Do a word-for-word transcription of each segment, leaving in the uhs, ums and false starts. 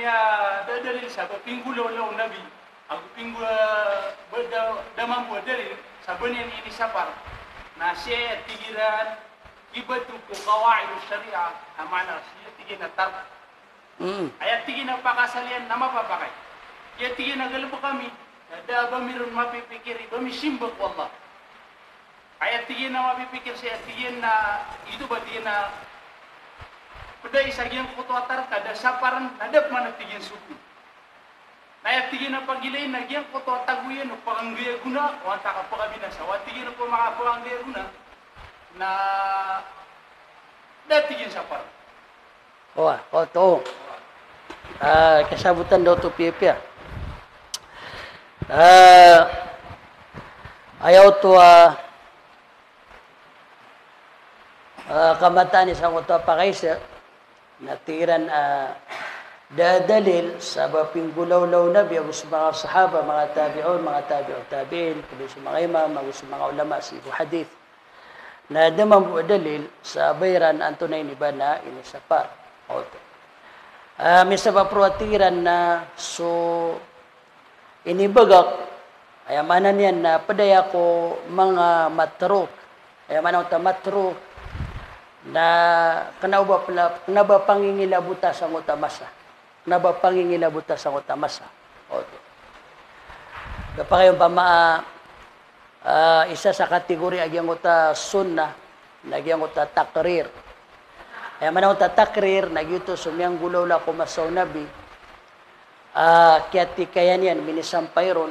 Aya da dalil sa ba pinggolawla o Nabi, ago pinggol-, ba da, da mambo a dalil sa ba niyan inisapar. Na sii aya tig iran, ibato ko qawaid o shariah, a maana sii tig iyan a tark. Mm. Aya tig iyan a pakasaliyan na mapapakay. Aya tig iyan a galebek ami, na da a ba mi ron mapipikir, i ba mi simba ko Allah. Aya tig iyan a mapipikir sii, aya tig iyan na, ito ba tig iyan na, ped a isa giyangkoto a tark a da saparan, na da pman a tig iyan sogo. Na aya tig iyan a pagilain na giyangkoto a tago iyan o pakanggay a gona, o antaa ka pakabinasa, o aya tig iyan a pamaka-, pakanggay a gona, na da tig iyan saparan. Wa, oto. Ah, kasabotan da oto piyapiya. Ah, aya oto, ah, ah, kamataan i sangkoto a pakaisa, na tig iran, ah, da dalil sa ba pinggolawla o Nabi ago so manga sahaba, manga tabi'un, manga tabi'ut tabi'in, pd so manga imam, ago so manga ulama sii ko hadith. Na da mambo a dalil sa ba iran antonaa ini ba na inisapar. Oto. Ah, misabaproa tig iran na so inibagak, aya maana niyan na pd aya ko manga matruk. Aya maana oto a matruk na kna o ba pla-, kna ba pangingilabota sangkoto a masa. Kna ba pangingilabota sangkoto a masa. Oto. Kapakay ompama a, ah, isa sa kategori a giyangkoto a sunnah, na giyangkoto a takrir. Aya maana oto a takrir, na giyoto so miyanggolawla ko masa o Nabi, ah, kiyatikaya niyan, minisampay ron,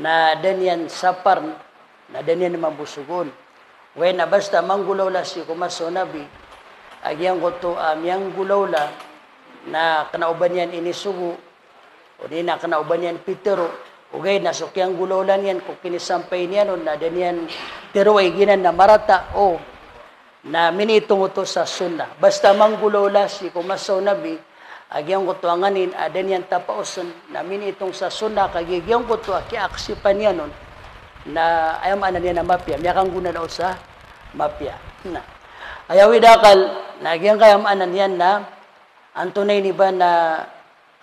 na da niyan saparn, na da niyan mambo sogoon. Ogaid na basta manggolawla sii ko masa o Nabi a giyangkoto a miyanggolawla, na kna o ba niyan inisogo, odi na kna o ba niyan pitharo, ogaid na so kiyanggolawla niyan ko kinisampay niyan on na da niyan tharoa i giyanan na marata, o na miniitong oto sa sunnah. Basta manggolawla sii ko masa o Nabi a giyangkoto a nganin a da niyan tapaosen, na miniitong sa sunnah, kagiya giyangkoto a kiyaaksipan iyan on na aya maana niyan na mapiya, miyakanggona na o sa mapiya. Na aya widakal, na giyangkaya maana niyan na antonaa ini ba na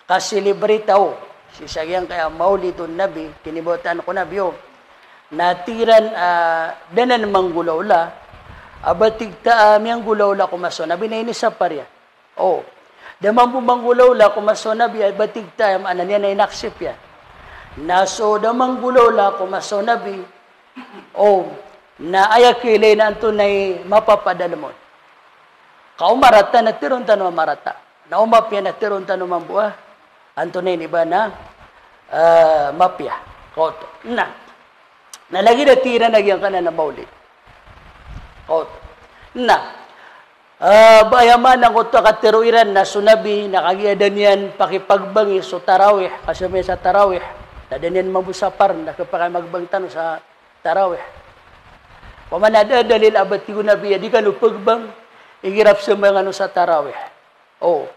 kaselebrita o sii sa giyangkaya Maulidun Nabi, kinibawataan ko Nabi o. Na tig iran, ah, da nan manggolawla a ba tig ta a miyanggolawla ko masa o Nabi na inisapar iyan. O, da mambo manggolawla ko masa o Nabi a ba tig ta, aya maana niyan na inaksip iyan. Na so da manggolawla ko masa o Nabi, o, na aya kiyailay na antonaa i mapapadalem on. Ka o marata na tharoon tano a marata. Na o mapiya na tharoon tano mambo a antonaa ini ba na, eh, mapiya. Oto. Na, na lagid a tig iran a giyangkanan a Maulid. Oto. Na, eh, ba aya maana angkoto a katharo iran na so Nabi na kagiya da niyan pakipagbangi so tarawih, ka samaya sa tarawih na da niyan mambo saparn, da kepakay magbang tano sa tarawih. Opama na da a dalil a ba tig o Nabi a di kano pagbang igira psambayang kano sa tarawih. O.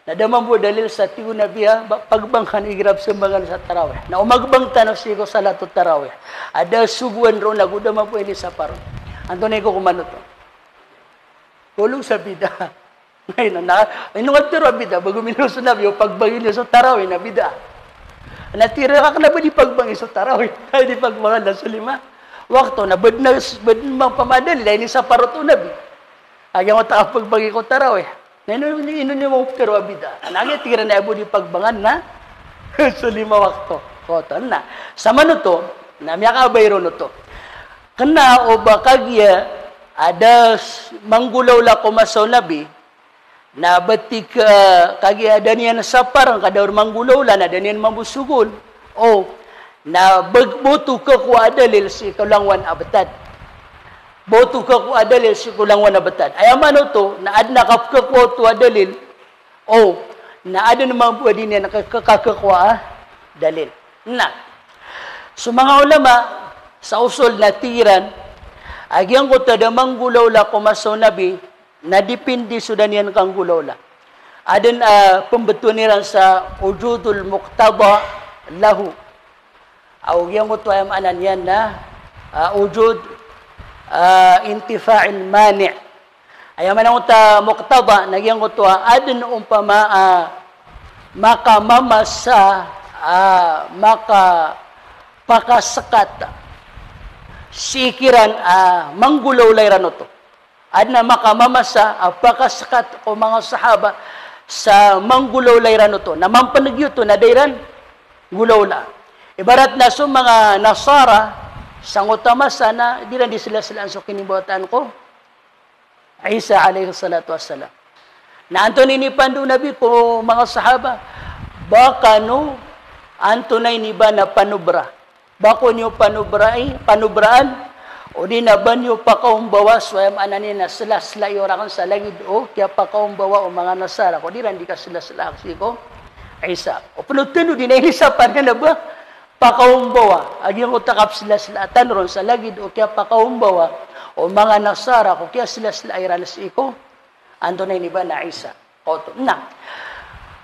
Na da mambo a dalil sa tig o Nabi a ba pagbang kano igira psambayang kano sa tarawih. Na o magbang tano sii ko salatut tarawih a da sogoan roo na go da mambo inisapar on, antonaa i kokoman oto? Kolong sa bid'ah. Ay, na, na, ino nga tero a bid'ah, bago minilos o Nabi o pagbangi niyo so tarawih na bid'ah. Na tira ka kena ba di pagbangi so tarawih, ay di pagbangan na so lima wakto na bed na, bed na pamadali, na inisapar oto o Nabi a giyangkoto a pagbangi ko tarawih. Na ino, ino, ino niyo mapetero a bid'ah? Na giya tira na aya bo di pagbangan na so lima wakto. Koto na. Samanoto, na miyakaabay ron oto. Kena o ba kagiya a da s-, manggolawla ko masa o Nabi, na bati ka, kagiya a da niyan sapar, ka da ron manggolawla, na da niyan mambo sogoon. O, na beg-, boto ka ko a dalil sii ko langowan a betad. Boto ka ko a dalil sii ko langowan a betad. Aya maana oto, na aden a kapekakowa oto a dalil, o, na aden mambo a di niyan ka-, ka-, kakakowa a dalil. Na so manga ulama sa usul na tig iran a giyangkoto a da manggolawla ko masa o Nabi, na depende so da niyan kanggolawla. Aden a pembetowan iran sa wujudul muqtada lahu. Ago giyangkoto aya maana niyan na, ah, wujud, ah, intifa'il mani'. Aya maana oto a muqtada na giyangkoto a aden ompama a, makamamasa, ah, makapakasekat sii kiran, ah, manggolawla iran oto. Adn a makamamasa a pakasekat ko manga sahaba sa manggolawla iran oto. Na mampen giyoto na da iran golawla. Ibarat na so manga Nasara, sangkoto a masa na di iran di slaslaan so kinimbawataan ko Isa alayhis salatu wassalam. Na antonaa i inipando o Nabi ko manga sahaba? Ba kano antonaa ini ba na panobra. Ba ko niyo panobrai, panobraan, odi na ba niyo pakaombawa so aya maana niyan na slasla iyo raken sa lagid o kiyapakaombawa o manga Nasara, ko di iran di kaslasla sii ko Isa. O penoten o di na inisapar iyan a ba pakaombawa a giyangkoto a kapslasla tano ron sa lagid o kiyapakaombawa o manga Nasara ko kiyaslasla iran sii ko antonaa ini ba na Isa. Oto. Na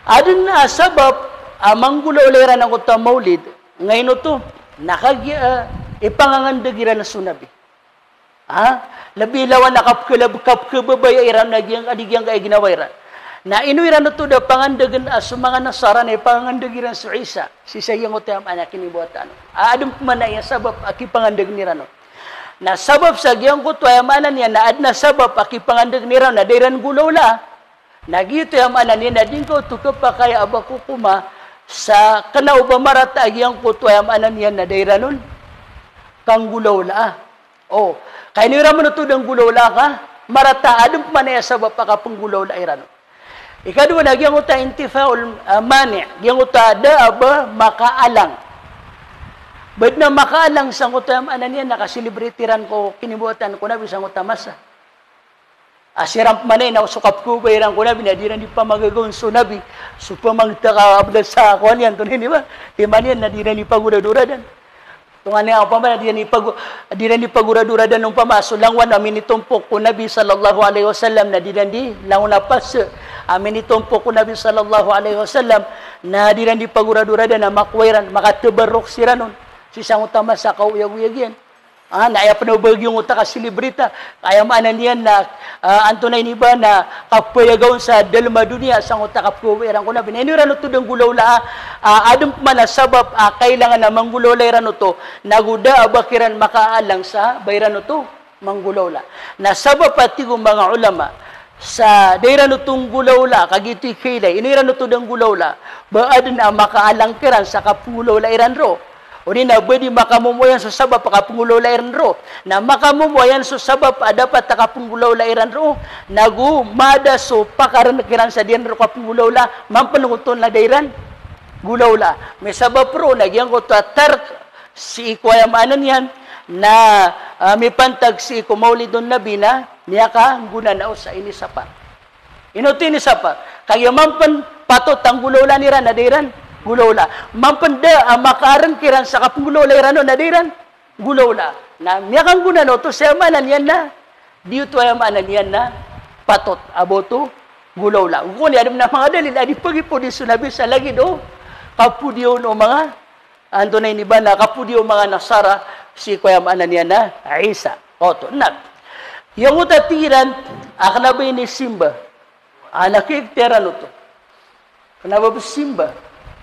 adn a sabap a manggolawla iran angkoto a Maulid, ngaino oto, na kagiya, eh, ipangangandeg iran so Nabi. Ha? Lebi lawan a kapkhalab-, kapkhababaya iran a giyang-, a di giyangkai a ginawa iran. Na ino iran oto da pangandegen a so manga Nasara na ipangangandeg iran so Isa. Sii sa giyangkoto a aya maana a kinimbawataan. A adn pman a aya sabap a kipangandegen iran on. Na sabap sa giyangkoto a aya maana niyan na adn a sabap a kipangandegen iran on na da iran golawla. Na giyoto aya maana niyan na di ngka oto kapakay a ba ko koma sa kena o ba marata a giyangkoto aya maana niyan na da iran on kanggolawla. O, ka ino iran man oto da nggolawla ka marata, adn pman a aya sabap a kapenggolawla iran on. Ikadowa na giyangkoto a intifaul, ah, mani, giyangkoto a da a ba makaalang. Ba adn a makaalang sangkoto aya maana niyan na ka-celebrate iran ko kinimbawataan ko Nabi sangkoto a masa. A siran pman na so kapkhababaya iran ko Nabi na di iran di pamagagawn so Nabi, so pamangtaka a bala sa kowan iyan, antonaa ini ba, tima niyan na di iran di pagoradoradan. Tonganay a opama na di iran di pago-, di iran di pagoradoradan opama so langowan a minitompok ko Nabi sallallahu alaihi wasallam na di iran di langon a pase a minitompok ko Nabi sallallahu alaihi wasallam na di iran di pagoradoradan a makowa iran, makatabarruk siran on sii sangkoto a masa a kaoyagoyag iyan. Ah, na aya pn a ba giyangkoto a ka-celebrate a, aya maana niyan na, ah, antonaa ini ba na kapayagawn sa dalm a doniya sangkoto a kapkhababaya iran ko Nabi. Na ino iran oto da nggolawla, ah, adn pman a sabap a kailangan a manggolawla iran oto, na go da a ba kiran makaalang sa ba iran oto manggolawla. Na sabap a tig o manga ulama, sa da iran oto nggolawla, kagiya oto i kailay, ino iran oto da nggolawla, ba adn a makaalang kiran sa kapenggolawla iran roo. Odi na ba di makamomoayan so sabap a kapenggolawla iran roo. Na makamomoayan so sabap a dapat a kapenggolawla iran roo, na go mada so pakaren kiran sa di iran roo kapenggolawla, mampen oto na da iran golawla. Misabap roo na giyangkoto a tark sii ko aya maana niyan na, ah, mipantag sii ko Maulidun Nabi na miyakanggonanao sa inisapar. Ino oto inisapar? Kagiya mampen patot a nggolawlaan iran na da iran golawla. Mampen da a makaaren kiran sa kapenggolawla iran on na da iran golawla. Na miyakanggonanao oto sa aya maana niyan na di oto aya maana niyan na patot a ba oto golawla. Gokon i adn a manga dalil a di pagipodi so Nabi sa lagid o kapodi on o manga antonaa ini ba na kapodi o manga Nasara sii ko aya maana niyan na Isa. Oto, na giyangkoto a tig iran a kena ba ini simba. A na kiiktiyaran oto. Kena ba simba.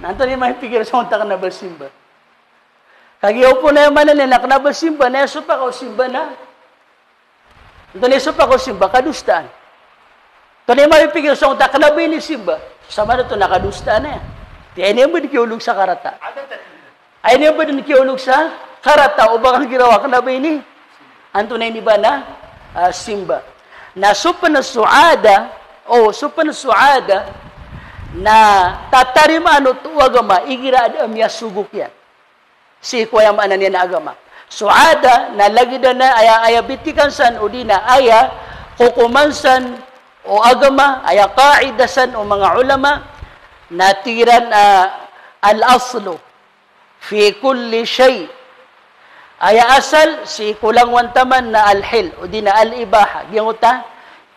Na antonaa i mapikir sangkoto a kena ba simba? Kagiya opama na aya maana niyan na kena ba simba, na aya sopak o simba na Antonaa i sopak o simba? Kadosaan. Antonaa i mapipikir sangkoto a kena ba ini simba? Samanoto na kadosaan aya. Aya niyan ba dn kiyaolog sa karata. Aya niyan ba dn kiyaolog sa karata o ba kangiraw a kena ba ini. Antonaa ini ba na, ah, simba. Na so pn so ada, o so pn so ada, na tatarimaan oto o agama, igira a da a miyasogok iyan sii ko aya maana niyan a agama. So ada na lagid a na aya, aya bitikan san odi na aya kokoman san o agama, aya qaida san o manga ulama, na tig iran, ah, al-aslu fi kulli shay. Aya asal sii ko langowan taman na al-hil, odi na al-ibaha. Giyangkoto a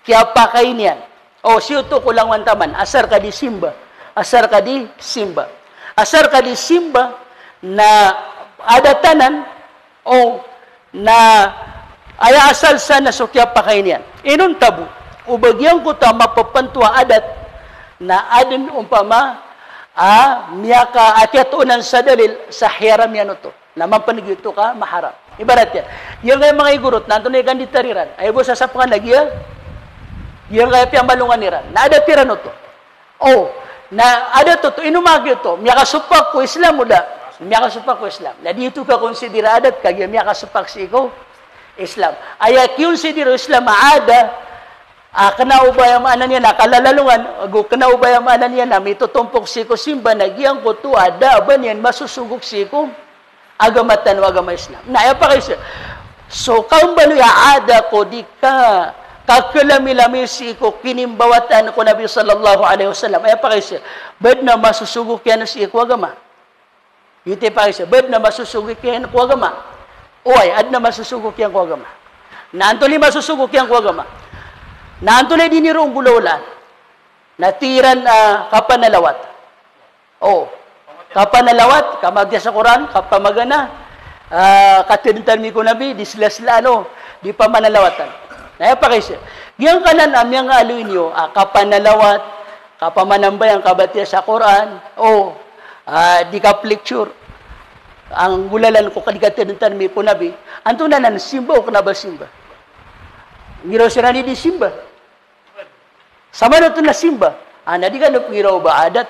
kiyapakay niyan. O, sii oto ko langowan taman, asar ka di simba. Asar ka di simba. Asar ka di simba na adatanan, o, na aya asal san na so kiyapakay niyan. Inonta bo, o ba giyangkoto a mapepanto a adat, na adn opama a miyaka, a kiyatoonan sa dalil sa hiyaram iyan oto. Na mampanegi oto ka maharam. Ibarat iyan, giyangkaya manga igorot na antonaa i kanditariran? Aya bo sasapekan a giya, giyangkaya piyamalongan iran na adat iran oto. O, na adat oto, ino magi oto? Miyakasopak ko Islam o da? Miyakasopak ko Islam. Na di oto kakonsidera adat kagiya miyakasopak sii ko Islam. Aya kikonsidera o Islam a adat, a kena o ba aya maana niyan na kalalalongan, ago kena o ba aya maana niyan na mitotompok sii ko simba, na giyangkoto a da a ba niyan masosogok sii ko agama tano a agama Islam. Na aya pakaiza, so kambaloy a adat ko di ka, kakelamilami sii ko kinimbawataan ko Nabi sallallahu alaihi wasallam. Aya pakaiza, ba aden a masosogok iyan sii ko agama? Giyoto i pakaiza, ba aden a masosogok iyan ko agama? Oway, aden a masosogok iyan ko agama. Na antonaa i masosogok iyan ko agama? Na antonaa i di niyo ron nggolaolaan? Na tig iran a kapanalawat. O, kapanalawat, kamatiya sa Qur'an, kapamagana, ah, katadn tano ko Nabi, di slaslaan o, di pamanalawatan. Na aya pakaiza, giyangkanan a miyangaaloy niyo a kapanalawat, kapamanambayang, kabatiya sa Qur'an, o, ah, di kaplecture. Anggolalan ko ka di katadn tano ko Nabi. Antonaa nan, simba o kena ba simba? Igira o siran i di simba. Samanoto na simba. A, na di kano pegiraw ba adat.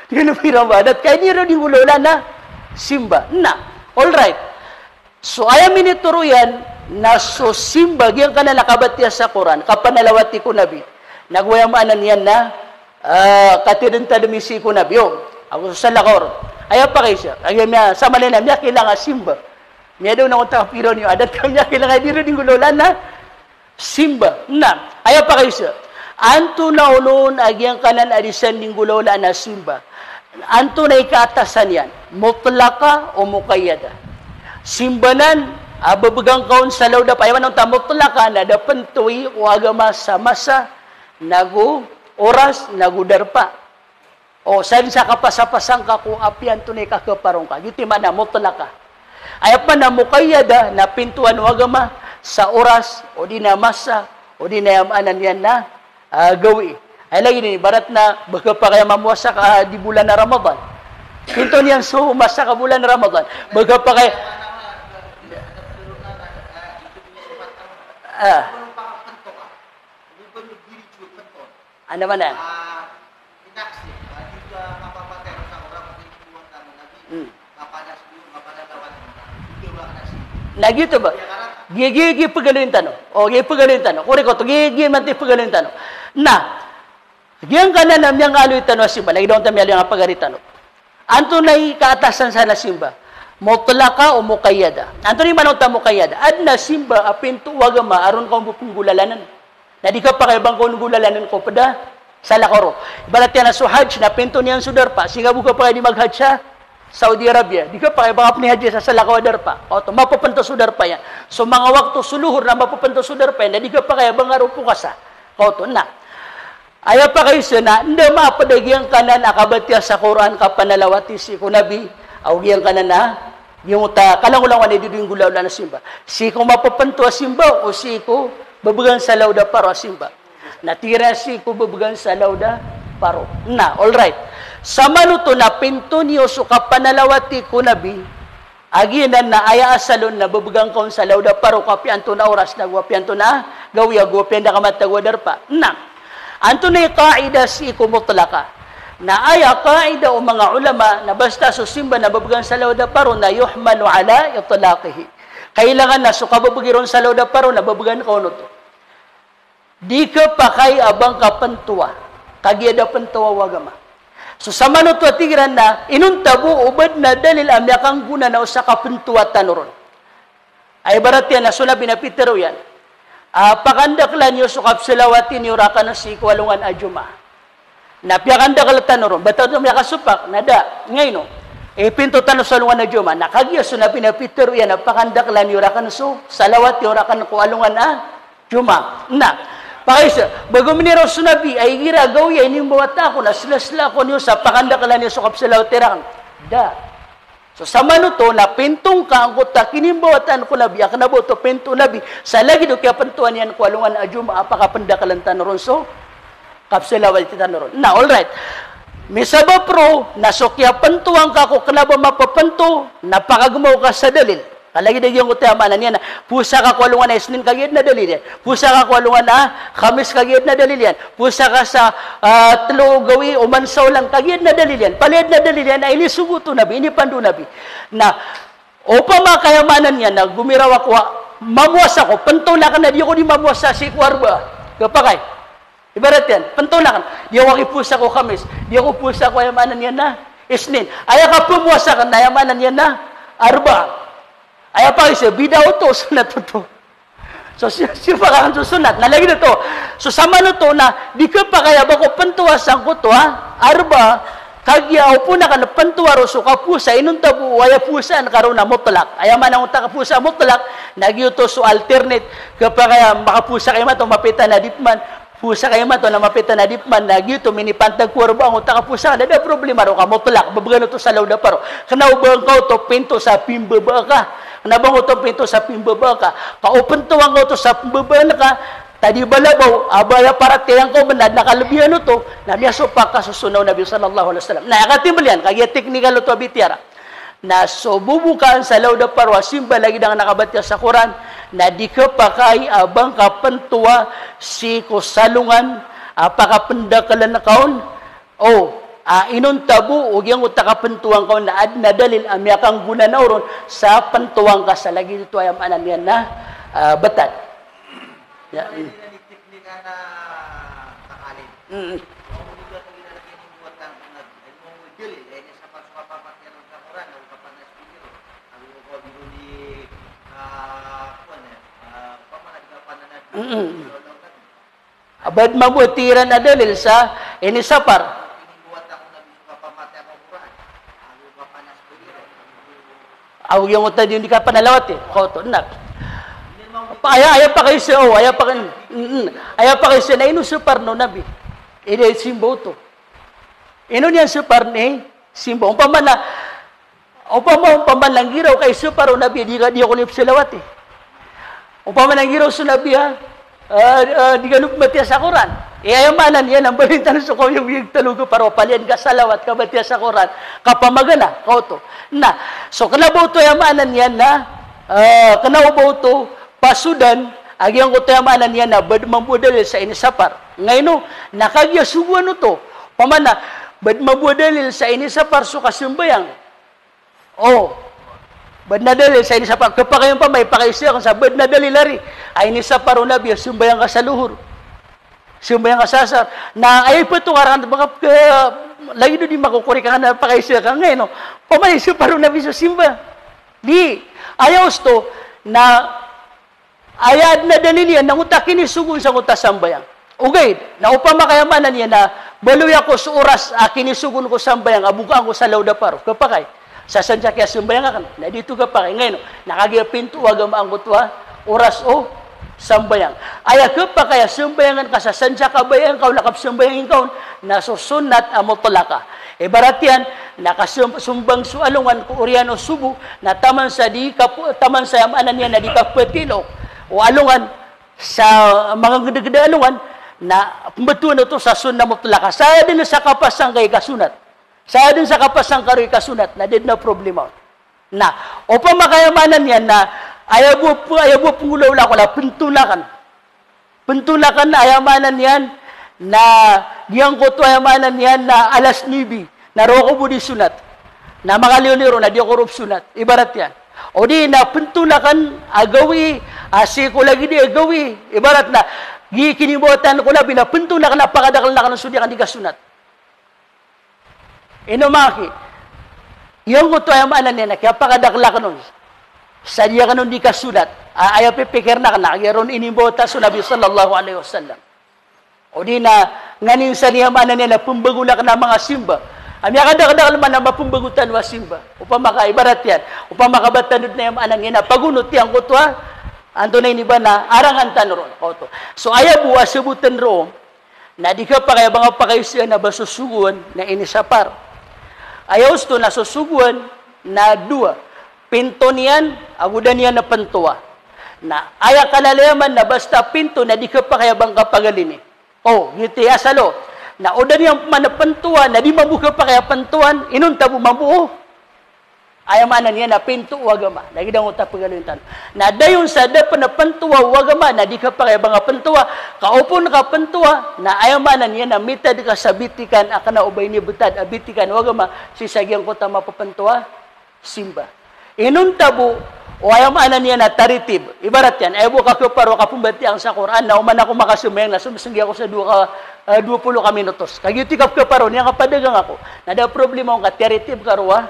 Di kano pegiraw ba adat. Ka di ron di nggolaolaan a simba. Na, all right. So, aya minitoro iyan na so simba, giyangkanan a kabatiya sa Qur'an, kapanalawati ko Nabi. Na go aya maana niyan na, ah, katadntadmi sii ko Nabi. O, ago so salakaw ron. Aya pakaiza. Aya miya, samanaya na miyakilanga simba. Miyada on a onta pegiraw niyo adat ka miyakilanga, di ron di nggolaolaan a simba. Na, aya pakaiza. Antonaa onon a giyangkanan a di san di nggolaolaan a simba? Antonaa i kaatasan iyan? Mutlaka o muqayyada? Simba nan a bebegan ka on sa lawd a pa-, aya maana onta mutlaka na da pntowi o agama sa masa, nago oras, nago darpa. O, sa dn sa kapasapasang ka ko apiya antonaa i kakeparo ngka. Giyoto i maana mutlaka. Aya pman a muqayyada na pintoan o agama sa oras, odi na masa, odi na aya maana niyan na, ah, gawii. Aya lagid iyan, ibarat na ba khapakay a mamowasa ka, ah, di bolan a Ramadan. Pinto niyan so masa ka bolan a Ramadan. Ba khapakay, ah. Anda mana? Hmm. Na giyoto ba? Giya, giya, giya pagaloyin tano. O, giya pagaloyin tano. Kori ko to, giya, giya manti pagaloyin tano. Na, giyangkanan a miyangaaloy tano a simba, lagid onta miyaaloy a pagari tano. Antonaa i kaatasan san a simba? Mutlaka o muqayyada? Antonaa i maana onta muqayyada? Adn a simba a pinto o agama a ron ka on bo pnggolalanan. Na di khapakay a ba ngka on nggolalanan ko pd a salakaw ron. Ibarat iyan a so hajj na pinto niyan so darpa, sii nga bo khapakay a di maghajj sa Saudi Arabia. Di khapakay a ba ngka pn ihajj sa salakaw a darpa. Oto, mapepnto so darpa iyan. So manga wakto so lohor na mapepnto so darpa iyan. Na di khapakay a ba ngka ron pokasa. Oto, na. Aya pakaiza na, anda maapd a giyangkanan a kabatiya sa Qur'an, kapanalawati sii ko Nabi, ago giyangkanan a, giyangkoto a kalangolangowan a di ron nggolaolaan a simba. Sii ko mapepnto a simba, o sii ko bebegan sa lawd a paro a simba. Na tig iran a sii ko bebegan sa lawd a paro. Na, all right. Samanoto na pinto niyo so kapanalawati ko Nabi, a giyanan na aya asal on na bebegan ka on sa lawd a paro ko apiya antonaa oras nago apiya antonaa gawii ago apiya anda ka matatago a darpa. Na, antonaa i qaida sii ko mutlaka? Na aya qaida o manga ulama na basta so simba na bebegan sa lawd a paro na yuhmalu ala itlaqihi. Kailangan na so kabebegi ron sa lawd a paro na bebegan ka on oto. Di khapakay a ba ngka pntowa, kagiya da pntowa o agama. So samanoto a tig iran na, inonta bo o ba adn a dalil a miyakanggona na o sa kapntowa tano ron. Ay, ibarat iyan na so Nabi na pitharo iyan a, pakandakla niyo so kapsalawati niyo rakn sii ko alongan a Jumaah. Na piyakandakl tano ron, ba tano miyakasopak, na da, ngaino? Ipinto tano so alongan a Jumaah. Na kagiya so Nabi na pitharo iyan a pakandakla niyo rakn so salawat iyo rakn ko alongan a Jumaah. Na, pakaiza, ba go miniraw so Nabi a igira gawii a inimbawata ako na slasla ako niyo sa pakandakla niyo so kapsalawati rakn. Da. So samanoto na pinto ngka angkoto a kinimbawataan ko Nabi, a kna ba oto pinto o Nabi, sa lagid o kiyapntowan iyan ko alongan a Jumaah a pakapndaklan tano ron so kapsalawati tano ron. Na, all right. Misabap roo na so kiyapntowan ka ko kna ba mapapnto na pakagmaw ka sa dalil. Ka lagid a giyangkoto aya maana niyan na powasa ka ko alongan a Isnin kagiya adn a dalil iyan. Powasa ka ko alongan a Khamis kagiya adn a dalil iyan. Powasa ka sa, ah, tlo gawii oman sa olan kagiya adn a dalil iyan. Palaya adn a dalil iyan a inisogo oto o Nabi, inipando o Nabi. Na opama ka aya maana niyan na gomiraw ako a mamowasa ako, pntowan akn a di ako di mamowasa sii ko Arbaa. Khapakay. Ibarat iyan, pntowan akn, di ako kipowasa ko Khamis, di ako powasa ko aya maana niyan na Isnin. Aya kapmowasa akn na aya maana niyan na Arbaa. Aya pakaiza, bid'ah oto, sunnat oto. So, si-, siyopak akn so sunnat. Na lagid oto. So, saman oto na di khapakay a ba ko pntowa sangkoto a Arbaa, kagiya opama ka na pntowa roo so kapowasa, inonta bo o aya powasaan ka roo na mutlaq. Aya maana o takapowasa mutlaq, na giyoto so alternate, khapakay a makapowasa ka imanto, mapita na di pman, powasa ka imanto na mapita na di pman, na giyoto minipantag ko Arbaa angkoto a kapowasa ka, da a problema roo ka mutlaq, ba bgan oto sa lawd a paro. Kna o ba ngka oto pinto sa pimbabaa ka. Kna o ba ngka oto pinto sa pimbabaa ka. Ka o pntowan ka oto sa pimbabaan ka, ta di balabaw, a ba aya paratiyaya ngka o ba na adn a kalbihan oto, na miyasopak ka so sunnah o Nabi sallallahu alaihi wasallam. Na aya katimbl iyan, kagiya technical oto a bitiyara. Na so bobokaan sa lawd a paro a simba lagid angka a kabatiya sa Qur'an, na di khapakay a ba ngka pntowa sii ko salongan a pakapndaklan ka on, o, a, inonta bo o giyangkoto a kapntowan ka on na adn a dalil a miyakanggona na oron sa pntowan ka sa lagid oto aya maana niyan na, ah, btad. Ya. Mm. Mm. A ba adn mambo a tig iran a dalil sa inisapar. Ago giyangkoto a di on di kapanalawati. Kaoto, na. Aya, aya pakaiza, o, aya pakai-, mm, mm. Aya pakaiza na ino sapar o Nabi. Ino simba oto. Ino niyan sapar i simba. Opama na, opama, opama na giraw ka isapar o Nabi, di ka, di ako niyan psalawati. Opama na giraw so Nabi a, ah, ah, di ka niyan pmatiya sa Qur'an. Eh, aya maana niyan na mbaloy tano so kaoyagoyag tano ko paro, palaya ka salawat, kabatiya sa Qur'an, kapamagana, kaoto. Na, so kna o ba oto aya maana niyan na, ah, kna o ba oto pasodan a giyangkoto aya maana niyan na ba adn mambo a dalil sa inisapar. Ngaino, na kagiya sogoan oto. Opama na, ba adn mambo a dalil sa inisapar so kasambayang. O, ba adn a dalil sa inisapar. Khapakay opama, ipakaiza akn sa ba adn a dalil ari a inisapar o Nabi a sambayang ka sa lohor, sambayang ka sa asar. Na aya ipatokar akn, baka, lagid o di makokorik angka na pakaiza ka ngaino. Opama na isapar o Nabi so simba. Di, aya osto, na aya adn a dalil iyan na angkoto a kinisogoon sangkoto a sambayang. Ogaid na opama ka aya maana niyan na baloy ako so oras a kinisogoon ko sambayang a bokaan ko sa lawd a paro. Khapakay. Sa sansa kiyasambayang akn. Na di oto khapakay. Ngaino, na kagiya pinto o agama angkoto a oras o sambayang. Aya khapakay a sambayangan ka sa sansa kabayaan ka on a kapsambayangin ka on, na so sunnat a mutlaqa. Ibarat iyan, na kasum-, sumbang so alongan ko oriyan o sobo, na taman sa di kapo-, taman sa aya maana niyan na di kapatilo o alongan sa mangagdagda alongan, na pmbtowan oto sa sunnah mutlaqa. Sa adn sa kapasang ka i kasonat. Sa adn sa kapasang ka roo i kasonat, na di adn a problema on. Na, opama ka aya maana niyan na, aya bo, aya bo pnggolawla ko na pntowan akn. Pntowan akn aya maana niyan na giyangkoto aya maana niyan na alas nuebe, na roo ako bo di sonat. Na makaliyo niyo ron na di ako roo psonat. Ibarat iyan. O di na pntowan akn a gawii, a sii ko lagid i a gawii. Ibarat na, giya i kinimbawataan ko Nabi na pntowan akn a pakadakl akn on so di akn di kasonat. Ino maki. Giyangkoto aya maana niyan na kiyapakadakl akn on sa di akn on di kasonat. A, aya pipikirn akn na kagiya ron inimbawata so Nabi sallallahu alaihi wasallam. O di na nganin sa niyan maana niyan na pmbago akn a manga simba. A miyakadakdakl man a mapmbago tano a simba. Opama ka ibarat iyan. Opama ka ba tano dn aya maana niyan na pagonot iyan angkoto a antonaa ini ba na arangan tano ron. Kaoto. So aya bo a sabotn roo na di khapakay a ba ngka pakaiza na ba sosogoan na inisapar. Aya osto na sosogoan na dowa. Pinto niyan, ago da niyan a pntowa. Na aya kalalayaman na basta pinto na di khapakay a ba ngka pagalini. O, giyoto i asal o. Na o da niyan pman pntowa, na di mambo khapakay a pntowan, inonta bo mambo o. Aya maana niyan na pinto o agama. Lagid angkoto a pagaloyin tano. Na dayon sa da pn pntowa o agama, na di khapakay a ba nga pntowa, ka opama ka pntowa, na aya maana niyan na mitad ka sa bitikan a kna o ba inibtad a bitikan o agama, sii sa giyangkoto a mapapntowa simba. Inonta bo o aya maana niyan na taritib. Ibarat iyan, aya bo a kakhaparo a kapmbatiya angka sa Qur'an, na oman ako makasambayang na somsnggi ako sa dowa ka, eh, dowa polo ka minutos. Kagiya oto i kakhaparo niyan, kapadagang ako. Na da a problema on ka tiyaritib ka roo a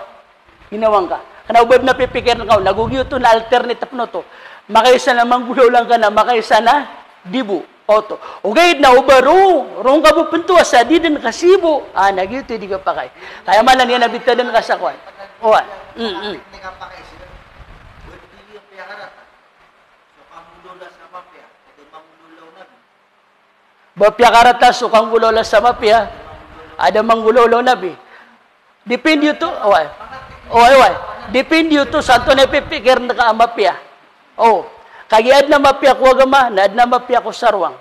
ginawa ngka. Kna o ba dn a pipikirn ka on, na go giyoto na alternate pn oto. Makaisa na manggolawla ngka na makaisa na di bo. Oto. Ogaid na o ba roo, roo ngka bo pntowa sa di dn ka sii bo. Ah, na giyoto i di khapakay. Ka aya maana niyan na bitadn ka sa kowan. Oway. Mm, mm. Ba piyakarata so kanggolawla sa mapiya a da manggolawla o Nabi. Depende oto, oway. Oway, oway. Depende oto sa antonaa i pipikirn ka a mapiya. O. Kagiya adn a mapiya ko agama, na adn a mapiya ko sarwang.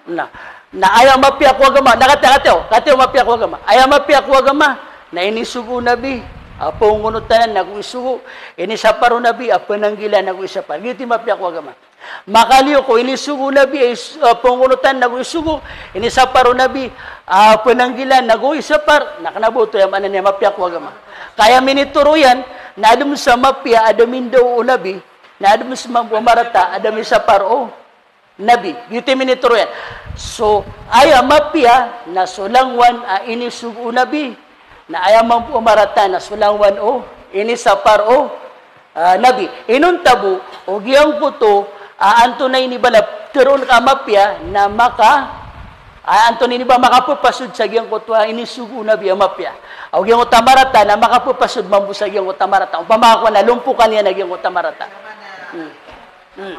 Na, na aya mapiya ko agama, na katii, katii, katii mapiya ko agama. Aya mapiya ko agama, na inisogo o Nabi a pangongonotan ago isogo, inisapar o Nabi a pananggilaan ago isapar. Giyoto i mapiya ko agama. Makaliyo ko inisogo o Nabi a is-, a pangongonotan ago isogo, inisapar o Nabi a pananggilaan ago isapar, na kna ba oto aya maana niyan mapiya ko agama. Ka aya minitoro iyan, na adn sa mapiya a da mindaw o Nabi, na adn sa mambo a marata a da misapar o Nabi, giyoto i minitoro iyan. So aya mapiya na so langowan a inisogo o Nabi, na aya mambo a marata na so langowan o inisapar o, ah, Nabi. Inonta bo o giyangkoto a antonaa ini ba na ptharoon ka a mapiya na maka, ah, antonaa ini ba makapphasod sa giyangkoto a inisogo o Nabi a mapiya. O giyangkoto a marata na makapphasod mambo sa giyangkoto a marata. Opama ka kowan na lompokan iyan a giyangkoto a marata. Hmm. Hmm.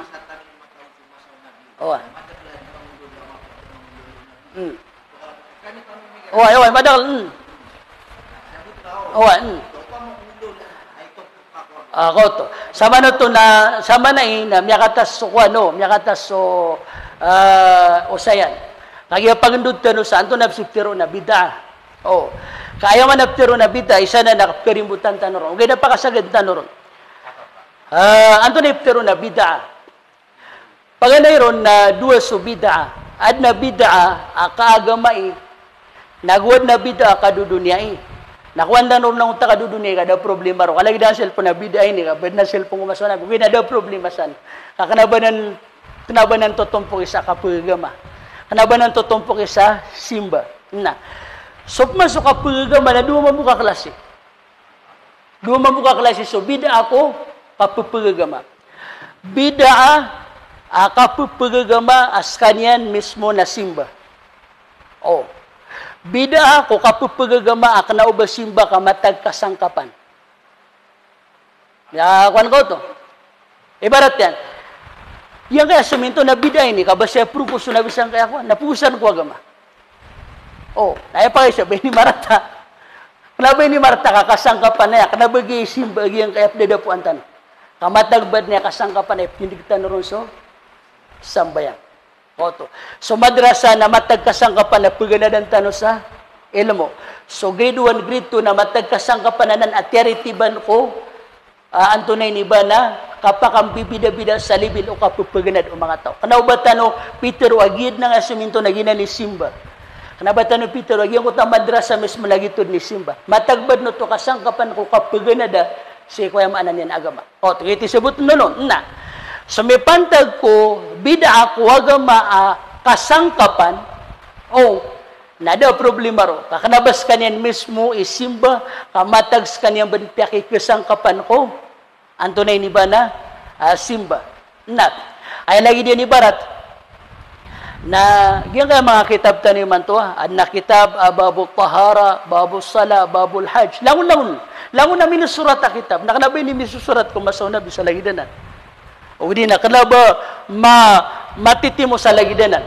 Oway. Hmm. Oway, oway, madakl. Hmm. Oway, hmm. Ah, koto. Sa maana oto na, sa maana i na miyakatas so kowan, no, miyakatas so, ah, osayan. Kagiya pagndod tano sa antonaa i ptharoon a bid'ah. O. Ka aya maana ptharoon a bid'ah, isa na na karimbotan tano ron. Ogaid na pakasagad tano ron. Ah, antonaa i ptharoon a bid'ah. Paganay ron na dowa so bid'ah. Adn a bid'ah a kaagamai, nago adn a bid'ah a kadodoniyai. Na kowan tano ron angkoto a kadodoniyai ka da a problema ron. Ka lagid a cellphone a bid'ah ini, ka ba dn a cellphone ko masa o Nabi. Ogaid na da a problema san. Ka kna ba nan, kna ba nan totompoki sa kapagagama. Kna ba nan totompoki sa simba. Na. So pman so kapagagama na dowa mambo ka klasi. Dowa mambo ka klasi so bid'ah ko kapphagagama. Bid'ah a kapphagagama a skaniyan mismo na simba. O. Bid'ah ko kapphagagama a kna o ba simba ka matag kasangkapan. Ya, kowan ka oto. Ibarat iyan. Giyangkaya sominto na bid'ah ini, ka ba saya propose o Nabi sangkaya kowan, na pogosan ko agama. O, na aya pakaiza ba ini marata. Kna ba ini marata ka kasangkapan aya, kna ba giya i simba giyangkaya pdadapoan tano. Ka matag ba dn aya kasangkapan aya ptindg tano ron so sambayang. Oto. So madrasa na matag kasangkapan a paganadan tano sa ilmo. So grade one, grade two na matag kasangkapan anan a tiyaritiban ko, ah, antonaa ini ba na kapakambibidabida sa level o kappaganad o manga taw. Kna o ba tano pitharo a giya dn angkaya sominto na giyanan i simba. Kna o ba tano pitharo a giyangkoto a madrasa mismo na giyoto dn i simba. Matag ba dn oto kasangkapan ko kapaganada sii ko aya maana niyan a agama. O, tig iyan, sabot nono, na. So mipantag ko bid'ah ko agama a kasangkapan, o, na da a problema ron. Ka kna ba skaniyan mismo i simba, ka matag skaniyan ba dn piyakikasangkapan ko antonaa ini ba na, ah, simba. Na, aya lagid iyan ibarat na giyangkaya manga kitab tano imanto, ah, adn a kitab, ah, babut tahara, babus salah, babul hajj. Langon, langon. Langon a minisorat a kitab. Na kna ba ini misosorat ko masa o Nabi sa lagid anan. O di na kna ba ma-, matitimo sa lagid anan.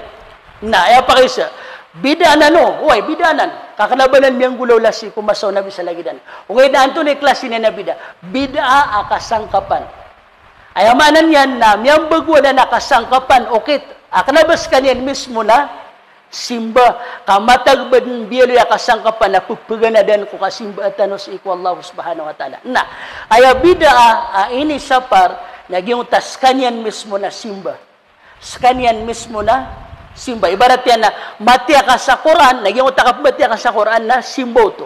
Na, aya pakaiza. Bid'ah anan o. Oway, bid'ah anan. Ka kna ba nan miyanggolawla sii ko masa o Nabi sa lagid anan. Ogaid na antonaa i klasi niyan a bid'ah. Bid'ah a kasangkapan. Aya maana niyan na miyambago anan a kasangkapan, okit. A kna ba skaniyan mismo na simba, ka matag ba dn biyaloy a kasangkapan a pphaganadan ko kasimbaa tano sii ko Allah subhanahu wa ta'ala. Na aya bid'ah a inisapar na giyangkoto a skaniyan mismo na simba. Skaniyan mismo na simba. Ibarat iyan na matiya ka sa Qur'an, na giyangkoto a kapmbatiya ka sa Qur'an na simba oto.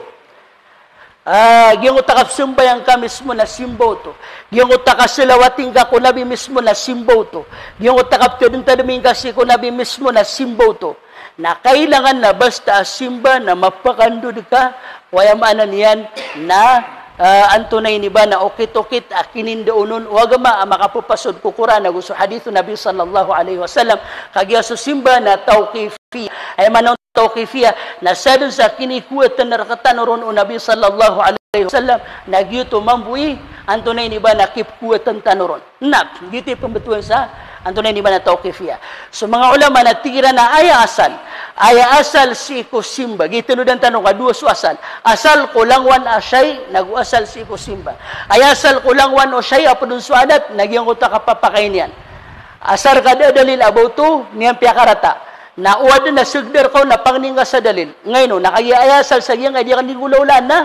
Ah, giyangkoto a kapsambayang ka mismo na simba oto. Giyangkoto a kasalawati ngka ko Nabi mismo na simba oto. Giyangkoto a kaptadmtadmi ngka sii ko Nabi mismo na simba oto. Na kailangan na basta a simba na mapakandod ka, ko aya maana niyan na, ah, antonaa ini ba na okit-okit a kinindaon on o agama a makapapasod ko Qur'an ago so hadith o Nabi sallallahu alaihi wasallam. Kagiya so simba na tawqifiyah. Aya maana on tawqifiyah, na sadn sa kinikowatan rktano ron o Nabi sallallahu alaihi wasallam, na giyoto mambo i antonaa ini ba na kipkowatan tano ron. Na giyoto i pmbtowan sa antonaa ini ba na tawqifiyah. So manga ulama na tig iran a aya asal, aya asal sii ko simba. Giya tanodan tano ka dowa so asal. Asal ko langowan a shay, nago asal sii ko simba. Aya asal ko langowan o shay a pd on so adat, na giyangkoto a kapapakay niyan. Asar ka da a dalil a ba oto, niyan piyakarata. Na o adn a sgdar ka on na pangni ngka sa dalil. Ngaino, na kagiya aya asal sa giyangkaya di ka nggolawlaan na,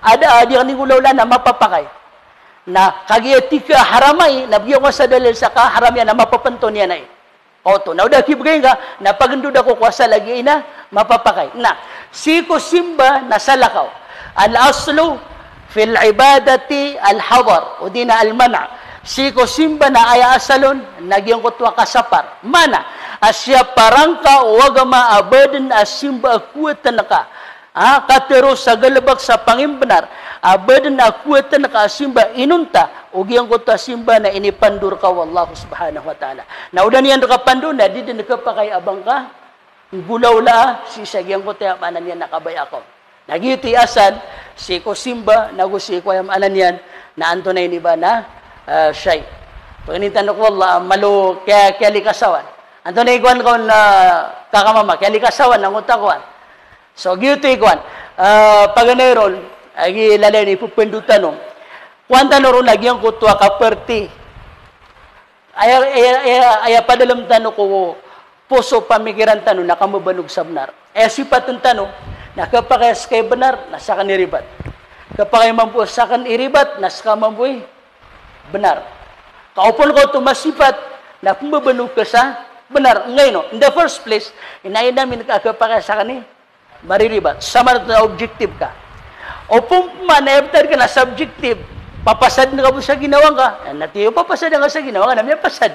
ada a di ka nggolawlaan na mapapakay. Na kagiya tig ka haram ai, na bgi ako sa dalil sa kaharam iyan na mapapnto niyan ai. Oto, na o da kibgay ngka, na pagndod ako ko asal a giya i na mapapakay. Na sii ko simba na salakaw. Al-aslu fil ibadati al-hadar, odi na al-mana'. Sii ko simba na aya asal on, na giyangkoto a kasapar. Mana, a siyapar angka o agama a ba dn a simba a kowatan ka. Ah, katharo sa galbk sa pangimbnar, a ba dn a kowatan ka a simba inonta, o giyangkoto a simba na inipandor ka o Allah subhanahu wa ta'ala. Na o da niyan rka pandor, na di dn khapakay a ba ngka nggolawlaa sii sa giyangkoto aya maana niyan na kabaya ka on. Na giyoto i asal, sii ko simba, nago sii ko aya maana niyan, na antonaa ini ba na, ah, shay. Pangnin tano ko Allah, malo kiya, kiyalikasawan. Antonaa i kowan ka on, ah, kakamama, kiyalikasawan, angkoto a kowan. So, giyoto i kowan. Ah, paganay ron, a gii lalayon i pphandotan tano. Kowan tano ron a giyangkoto a kaparti. Aya, aya, aya, aya padalm tano ko poso, pamikiran tano na kamabanog sa bnar. Aya sipatn tano na khapakay a ska i bnar na skaniyan i ribat. Khapakay mambo a skaniyan i ribat na ska mambo i bnar. Ka opama ka oto masipat na pmbabanog ka sa bnar. Ngaino, in the first place, inain amin ka a khapakay a skaniyan i mariribat. Sa maana oto na objective ka. Opama na aya btad ka na subjective, papasadn ka bo sa ginawa ngka. Na tiyo papasadn ka sa ginawa ngka na miyapasad.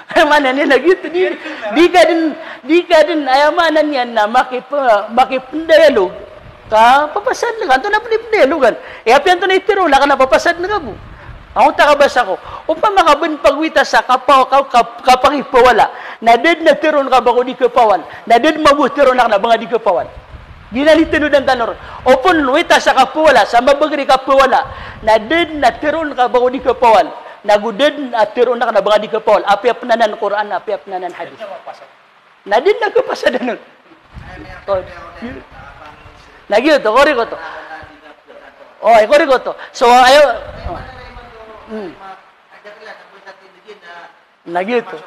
Aya maana niyan na giyoto, di, di ka dn, di ka dn, aya maana niyan na makip-, makipndialogue ka papasadn ka, antonaa pn i pndialogan? E apiya antonaa i tharoon ka na papasadn ka bo. Angkoto a kabasa ko. Opama ka ba dn pagwita sa kapa-, ka-, ka-, kapakipawala. Na da dn a tharoon ka ba ko di kapawal. Na da dn mambo a tharoon ka na ba nga di kapawal. Giyanan i tanodan tano ron. Opama wita sa kapawala, sa mabagr i kapawala. Na da dn a tharoon ka ba ko di kapawal. Nago da dn a tharoon ka na ba nga di kapawal. Apiya pn anan Qur'an, apiya pn anan hadith. Na da dn a kapasadan on. Oh. Na giyoto, korek oto. Oh, ay, korek oto. So, aya, oh. Hmm. Na giyoto.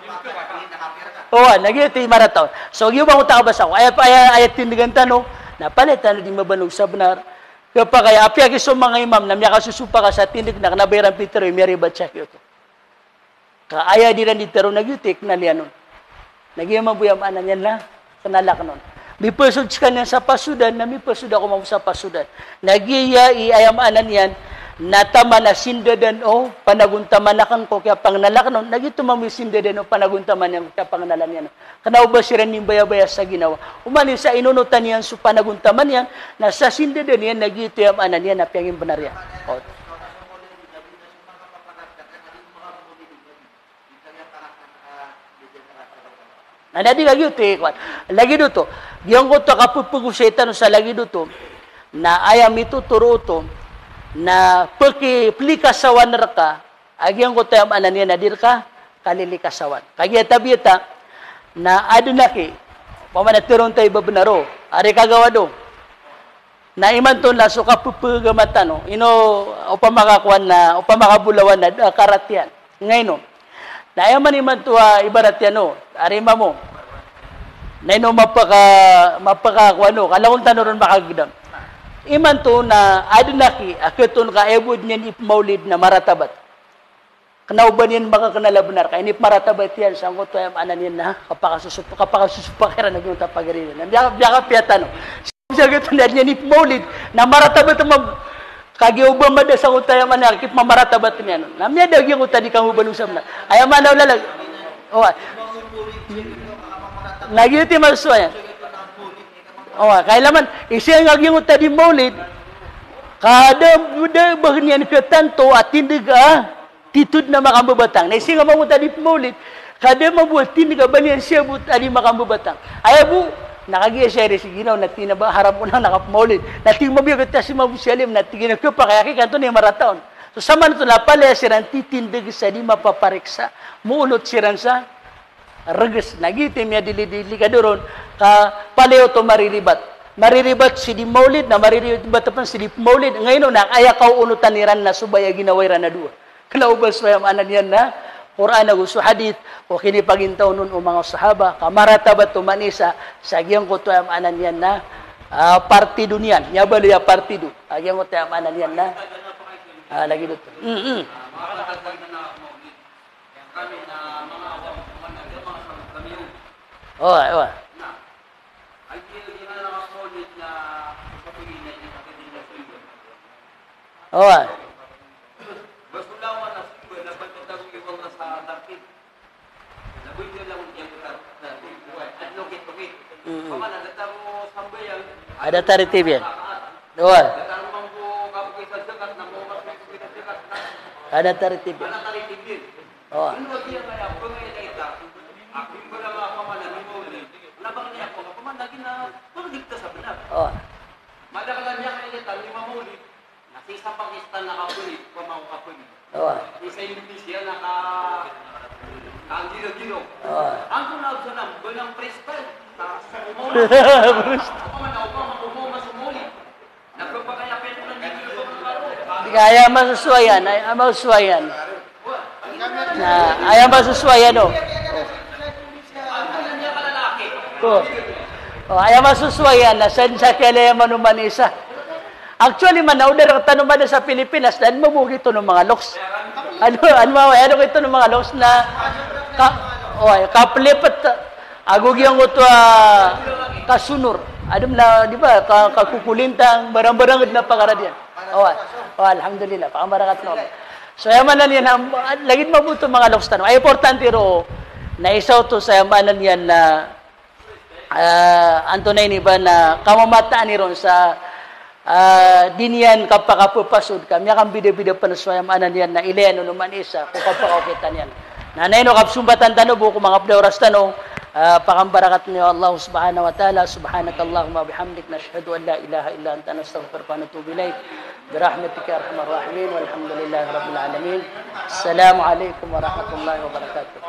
Oh, na giyoto i marata on. So, giyoto ba angkoto a kabasa ko. Aya, aya, aya tindgan tano, na palaya tano di mabanog sa bnar. Khapakay a, apiya ki so manga imam na miyakasosopak sa tindg na kna ba iran pitharo i miyaribat sa giyoto. Ka aya di iran di tharoon na giyoto i knal iyan on. Na giya mambo i aya maana niyan na knal akn on. Mipasod skaniyan sa pasodan, na mipasod ako mambo sa pasodan. Na giya i aya maana niyan na taman a sindadan o panagontaman akn ko kiyapangnal akn on. Na giyoto mambo i sindadan o panagontaman iyan ko kiyapangnal iyan on. Kna o ba siran imbayabaya sa ginawa. Oman i sa inonotan iyan so panagontaman iyan, na sa sindadan iyan na giyoto i aya maana niyan na piyangimbnar iyan. O. Na, na di lagid oto, eh, kowan. Lagid oto. Giyangkoto a kapepegosay tano sa lagid oto. Na aya mitotoro oto. Na peki-, plikasawan rka. A giyangkoto aya maana niyan na di rka kalilikasawan. Kagiya tabiya ta, na adn aki. Opama na tharoon ta i ba bnar o. Ari kagawad o. Na imanto na so kapepegama tano. Ino opama ka kowan na, opama ka bolawan na, da a karat iyan. Ngaino. Na aya man imanto a ibarat iyan o, ari mamo. Na ino mapaka, mapaka, ko ano, ka langon tano ron makagdam. Imanto na adn a ki, a khatoon ka aya bo dn iyan ipmaulid na maratabat. Kna o ba niyan makaknal a bnar, ka inipmaratabat iyan sangkoto aya maana niyan na kapakasusup-, kapakasusupak iran a giyangkoto a pagari niyan. Na miya-, miyakapiya tano. Sa giyoto na adn iyan ipmaulid na maratabat a mam-, kagiya o ba mada sangkoto aya maana niyan, kipmamaratabat niyan. Na miyada giyangkoto a di kambabaloy sa bnar. Aya maana o lalag. O, a. Na giyoto i masosowa iyan. O, a, kailaman, isa nga giyangkoto a di maulid, ka da, da ba niyan katanto a tindg a titho dn a makambabatang. Na isa nga mambo ta di pmaulid, ka da mambo a tindg a ba niyan siyabot a di makambabatang. Aya bo, na kagiya siya iri si ginawa na tig iyan a ba haram ko na kapmaulid. Na tig mambo iyan kata si mambo si alim, na tig iyan a khapakay a ki kanto na i marata on. So, samanto na palaya siran titindg sa di mapapariksa, moonot siran sa rgs. Na giyoto i miyadilidili ka doron, ka palaya oto mariribat. Mariribat si di maulid, na mariribat pn si di pmaulid. Ngayon na aya kaoonotan iran na so ba aya ginawa iran a dowa. Kna o ba so aya maana niyan na Qur'an ago so hadith, o kinipagintaw on o manga sahaba, ka maratabat oman i isa sa giyangkoto aya maana niyan na, ah, partido niyan. Miyabaloy a partido. A giyangkoto aya maana niyan na, ah, lagid oto. Mm, mm. Oway, oway. Oway. Mm. Ada taritib iyan. Oway. Ada taritib iyan. Oway. Oway. Oway. Oway. Di ka aya masosowa iyan, aya masosowa iyan. Na, aya masosowa iyan, o. O. O, aya masosowa iyan, na san sa kiyalaya man oman i isa. Actually, man, na o da rktano mada sa Pilipinas, na adn mambo giyoto o manga loks. Ano, ano, ano giyoto o manga loks na ka, o, kaplipt. Ago giyangkoto a kasonor. Adn na, di ba, ka, kakokolintang, barang-barang dn a pakarad iyan. Oway. Oway, alhamdulillah, pakambarakat o Allah. So, aya maana niyan na, lagid mambo oto manga loks tano. Aya importante roo, na isa oto sa aya maana niyan na, ah, antonaa ini ba na kamamataan iron sa Ah, di niyan kapakapphasod ka, miyakambidabida pn so aya maana niyan na ilaya on oman i isa ko kapakaokit iyan. Na ino kapsombatan tano bo ko manga pd a oras tano, ah, pakambarakat niyo Allah subhanahu wa ta'ala, subhanakallahumma wa bihamdik, nashhadu an la ilaha illa anta, nastaghfiruka wa natubu ilaik, birahmatika ya arhamar rahimin, walhamdulillahi rabbil alamin. Assalamu alaikum warahmatullahi wabarakatuh.